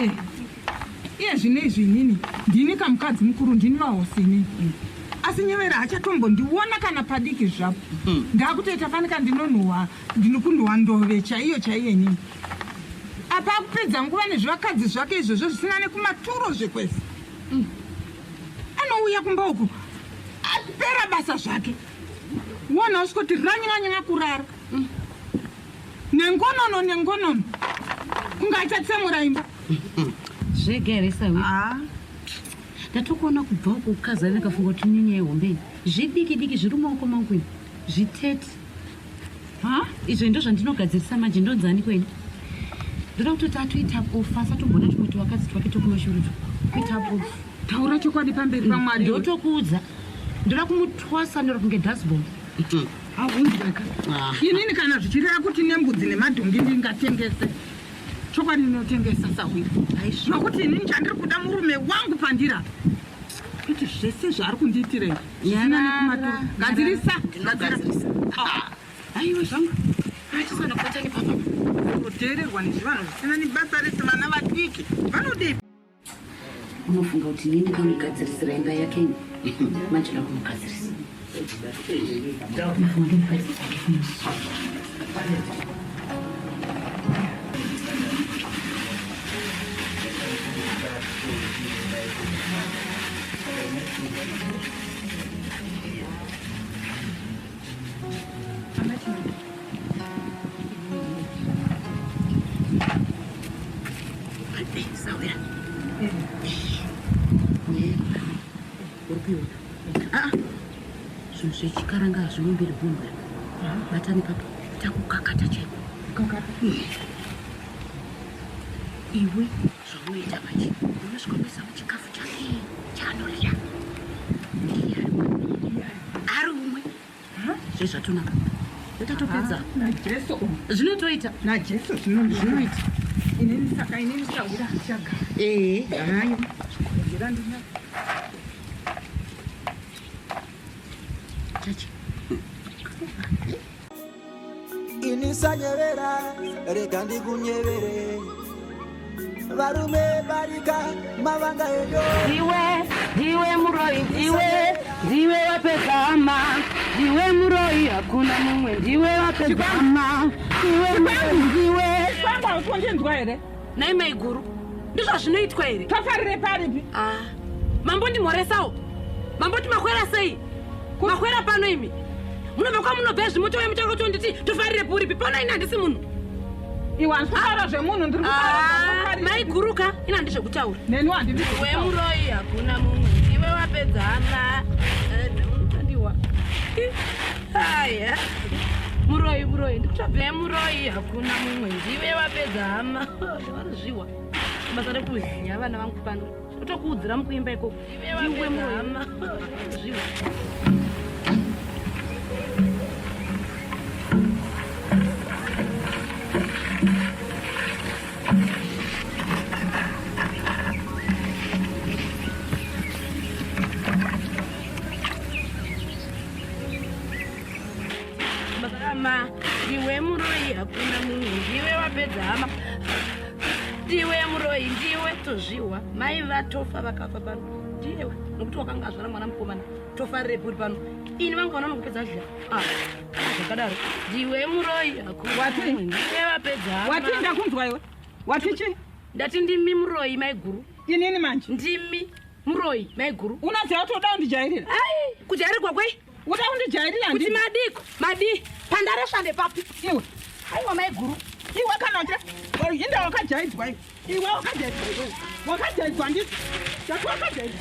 Eh. Iye zvino izvi inini ndini kamukadzi mukuru ndini vahosi inini. Asi Nyevera hachatombondiona kana padiki zvapo. Ndakutoita fanika ndinonhuhwa ndinokunhuhwa ndove chaiyo chaiyo inini. Apa akupedza nguva nezvivakadzi zvake izvozvo zvisina nekumaturo zvekwese. Anouya kumba uku apera basa zvake. Wona usikuti ranyanya kurara. Nengonono nengonono. Kunga achatsemura imba. Zvega here sawi? Ah. Ndatokuona kubva uko kukazara ndikafunga kuti une nyaya hombe iyi. Zvidiki diki zviri mumaoko mangu ini. Zvitete. Ha? Izvo ndo zvandinogadzirisa manje ndonzani kweni. Ndoda kutoti atoita bofu asatomboona tumwe tuvakadzi twake twekumashure utwu. Kuita bofu. Taura chokwadi pamberi paMwari. Ndotokuudza. Ndoda kumutwasanura kunge dustbomb. Haunzweka. Inini kana zvichireva kuti nembudzi nemadhongi ndingatengese. Chokwadi ndinotengesa sahwira. Nokuti inini chandiri kuda murume wangu pandiri apa. Kuti zvese zvaari kundiitira izvi. Zvisina nekumatura. Gadzirisa. Ndinogadzirisa. Aiwa zvangu. Achisana kubata nepapa. Kuteererwa nezvivanhu zvisina nebasa rese vana vadiki. Vanodei? Unofunga kuti ini ndikamugadzirisira imba yake ini? Manje ndoda kumugadzirisa. Unofunga ndomugadzirisa Sawira. Uri kuiona? Ah, zvinhu zvechikaranga hazviumbiri bumbwe. Batani papa, takukakata chaiko. Kukakata? Iwe zvaunoita manje, unosvika unoisa muchikafu chake chaanorya. Ndiye ari umwe. Zve zvatonaka. Tatopedza. Najesu. Zvinotoita. Najesu zvinoita. Inini saka inini sahwira chagara. Eh. Hayi. Ngira ndina. Chachi. Ini sanyevera rega ndikunyevere varume barika mavanga edo Ndiwe, ndiwe muroyi, ndiwe, ndiwe wapedza hama, ndiwe muroyi, hakuna mumwe, ndiwe wapedza hama, ndiwe muroyi, ndiwe. Kwangu hausondinzwa here? Nhai maiguru, ndizvo zvinoitwa here? Tofarire paripi? Ah, mambondimhoresawo, mamboti makwera sei? Makwera pano imi. Munobva kwamunobva izvi motouya muchangotonditi tofarire puripi pano ini handisi munhu. Iwe handisi kutaura zvemunhu ndiri kutaura Ah, maiguru ka ini handisi zvekutaura. Neni handidi Iwe muroyi hakuna mumwe iwe wapedza hama. Unotodiwa. Aya. Muroyi muroyi ndikutsvaga muroyi hakuna mumwe ndiwe wapedza hama. Vanozviwa. Basa rekuziya vana vangu pano. Totokuudzira mukuimba ikoko. Ndiwe muroyi. Zviwa. Hama, ndiwe muroyi hakuna mumwe, ndiwe wapedza hama. Ndiwe muroyi, ndiwe tozviwa. Mai vatofa vakafa pano. Ndiwe nokuti wakanga azvara mwana mukomana. Tofarire uri pano. Ini vangu vana vanokupedza zviya. Ah, zvakadaro. Ndiwe muroyi hakuna Wati? mumwe, ndiwe wapedza hama. Wati ndakunzwa iwe. Wati chii? Ndati ndimi muroyi maiguru. Inini manje. Ndimi muroyi maiguru. Unoziva kuti uda kundijairira? Ai, kujairirwa kwei? Uda kundijairira Kuti handiti? madiko, madi. Pandaresva ndepapi? Iwe. Aiwa maiguru. Iwe kana uchida. Inda wakajaidzwa iwe. Iwe wakajaidzwa iwe. Wakajaidzwa ndizvo. Ndati wakajaidzwa.